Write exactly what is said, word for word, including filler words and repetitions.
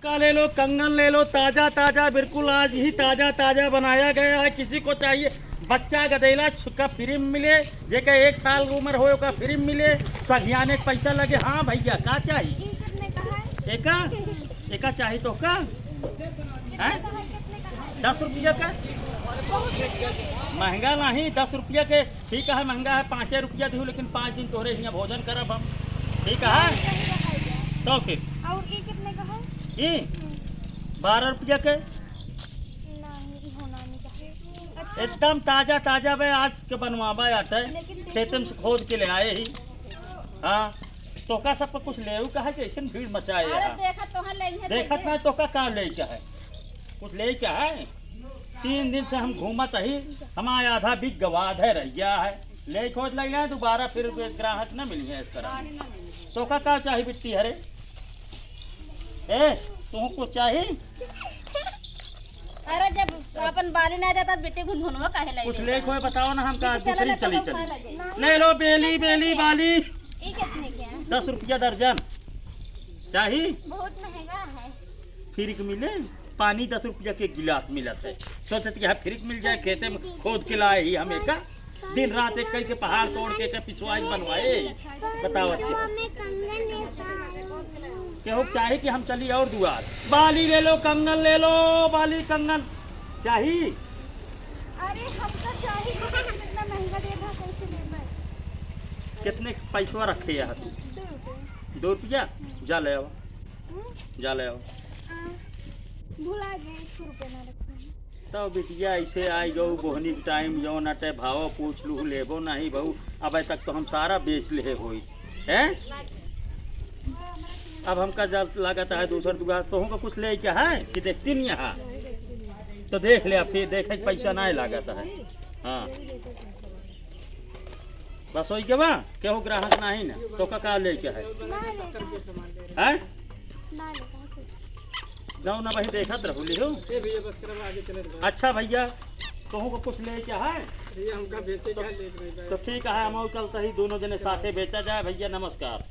का ले लो, कंगन ले लो, ताजा ताजा, बिल्कुल आज ही ताजा ताजा बनाया गया है। किसी को चाहिए, बच्चा गदेला छु-, का फ्री में मिले, जेका एक साल उम्र होए ओका फ्री में मिले, सगियाने के पैसा लगे। हाँ भइया, का चाही? ई कितने का है? एका? एका चाही तोहका? हैं? दस रुपया का? महंगा नहीं, दस रुपया के ठीक है, महंगा है, पाँचे रुपया दिहू, लेकिन पाँच दिन तोहरे हियाँ भोजन करब हम। ठीक है? तो फिर? और ई कितने का है? ई? बारह रुपया के। नहीं, ई होना नहीं चाहिए। अच्छा। एकदम ताजा ताजा बे, आज के बनवाबा आटे, लेकिन खेते में से खोद के ले आए ही। हाँ, तोहका सबको कुछ लेउ का है, जैसे भीड़ मचाए अरे यहाँ। देखत तो है, लेइहे देखत पहले। ना, तोहका का लेइ का है? कुछ लेइ का है? तीन दिन से हम घूमत ही, हमारा आधा बिक गवा, आधा रह गया है। लेइ खोज लइ लें, दोबारा फिर ग्राहक न मिली है इस तरह। तोहका का चाही बिट्टी हरे? ए, तुहू कुछ चाही? अरे, जब अपन बाली ना जाता, तो बिट्टी घुनघुनवा काहे लाइ कुछ लेइ खोए बताओ ना, हम का बिट्टी दूसरी चला चली ना, चली। तो खा ले। ले लो बेली, बेली, बाली। ई कितने के है? दस रुपया दर्जन। चाही? बहुत महंगा है। फ्री के मिले, पानी दस रुपया के गिलास मिलत है। सोचत कि हाँ, फ्री के मिल जाए, खेते में खोद के लाए ही हम एका। दिन रात एक कई के पहाड़ तोड़ के, के पिछुआई बनवाए। बतावत के। केहू चाही कि हम चली और दुआर। बाली ले लो, कंगन ले लो, बाली कंगन चाही। अरे, हमका चाही, लेकिन इतना महंगा दे रहा, कैसे लेबै? कितने पैसवा रखे यहाँ तू? दो रुपये। दो रुपया? जा ले आओ। हम्म? जा ले आओ। आ, भुला गए, एक रुपया ना रखे हैं। तब बिटिया ऐसे आई गऊ, बोहनी के टाइम जौन अटे भाव पूछ लू, लेबो नहीं बहू। अब तक तो हम सारा बेच ले होई, हैं? अब हमका जल लागत है दूसर दुकान, तोहूँ का कुछ लेइ का है कि देखती नहीं यहाँ? तो देख ले, अब फिर देखे के पैसा नहीं लागत है। हाँ, बस होई के बा, केहू ग्राहक नहीं ना, तोहका का लेइ का है? ना लेता। हैं? ना लेता। जाओ ना भाई, देखत रहू लिहो। ए भैया, बस करब, आगे चले तो। अच्छा भैया, तोहूँ का कुछ लेइ का है? भैया, हमका बेचे का है, लेके नहीं तो जाए। ठीक है, हम चलते ही दोनों जने साथे बेचा जाए। भैया नमस्कार।